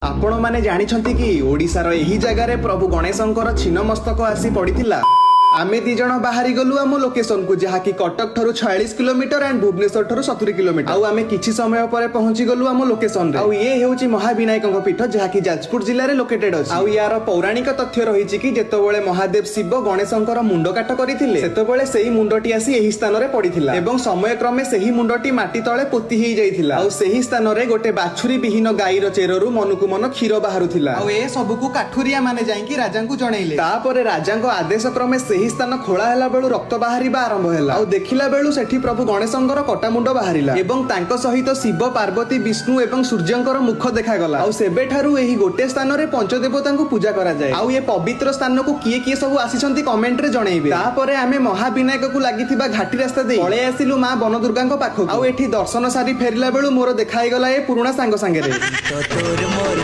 ଆପଣମାନେ ଜାଣିଛନ୍ତି କି ଓଡ଼ିଶାର ଏହି ଜାଗାରେ ପ୍ରଭୁ ଗଣେଶଙ୍କର ଛିନ୍ନ ମସ୍ତକ ଆସି ପଡ଼ିଥିଲା? ଆମେ ଦି ଜଣ ବାହାରି ଗଲୁ ଆମ ଲୋକେସନକୁ, ଯାହାକି କଟକ ଠାରୁ 46 କିଲୋମିଟର ଆଣ୍ଡ ଭୁବନେଶ୍ୱର ଠାରୁ 70 କିଲୋମିଟର। ଆଉ ଆମେ କିଛି ସମୟ ପରେ ପହଞ୍ଚି ଗଲୁ ଆମ ଲୋକେସନରେ। ଆଉ ଇଏ ହେଉଛି ମହାବିନାୟକଙ୍କ ପୀଠ, ଯାହାକି ଯାଜପୁର ଜିଲ୍ଲାରେ ଲୋକେଟେଡ ଅଛି। ଆଉ ୟାର ପୌରାଣିକ ତଥ୍ୟ ରହିଛି କି ଯେତେବେଳେ ମହାଦେବ ଶିବ ଗଣେଶଙ୍କର ମୁଣ୍ଡ କାଟ କରିଥିଲେ, ସେତେବେଳେ ସେଇ ମୁଣ୍ଡଟି ଆସି ଏହି ସ୍ଥାନରେ ପଡିଥିଲା ଏବଂ ସମୟକ୍ରମେ ସେହି ମୁଣ୍ଡଟି ମାଟି ତଳେ ପୋତି ହେଇଯାଇଥିଲା। ଆଉ ସେହି ସ୍ଥାନରେ ଗୋଟେ ବାଛୁରୀ ବିହୀନ ଗାଈର ଚେରରୁ ମନକୁ ମନ କ୍ଷୀର ବାହାରୁଥିଲା। ଆଉ ଏ ସବୁକୁ କାଠୁରିଆ ମାନେ ଯାଇକି ରାଜାଙ୍କୁ ଜଣେଇଲେ। ତାପରେ ରାଜାଙ୍କ ଆଦେଶ କ୍ରମେ ସେହି ସ୍ଥାନ ଖୋଳା ହେଲା ବେଳୁ ରକ୍ତ ବାହାରିବା ଆରମ୍ଭ ହେଲା। ଆଉ ଦେଖିଲା ବେଳୁ ସେଠି ପ୍ରଭୁ ଗଣେଶଙ୍କର କଟା ମୁଣ୍ଡ ବାହାରିଲା ଏବଂ ତାଙ୍କ ସହିତ ଶିବ, ପାର୍ବତୀ, ବିଷ୍ଣୁ ଏବଂ ସୂର୍ଯ୍ୟଙ୍କର ମୁଖ ଦେଖାଗଲା। ଆଉ ସେବେଠାରୁ ଏହି ଗୋଟେ ସ୍ଥାନରେ ପଞ୍ଚଦେବତାଙ୍କୁ ପୂଜା କରାଯାଏ। ଆଉ ଏ ପବିତ୍ର ସ୍ଥାନକୁ କିଏ କିଏ ସବୁ ଆସିଛନ୍ତି, କମେଣ୍ଟରେ ଜଣେଇବେ। ତାପରେ ଆମେ ମହାବିନାୟକକୁ ଲାଗିଥିବା ଘାଟି ରାସ୍ତା ଦେଇ ପଳେଇ ଆସିଲୁ ମା ବନଦୁର୍ଗାଙ୍କ ପାଖକୁ। ଆଉ ଏଠି ଦର୍ଶନ ସାରି ଫେରିଲା ବେଳୁ ମୋର ଦେଖା ହେଇଗଲା ଏ ପୁରୁଣା ସାଙ୍ଗ ସାଙ୍ଗରେ। ତ ତୋର ମୋର।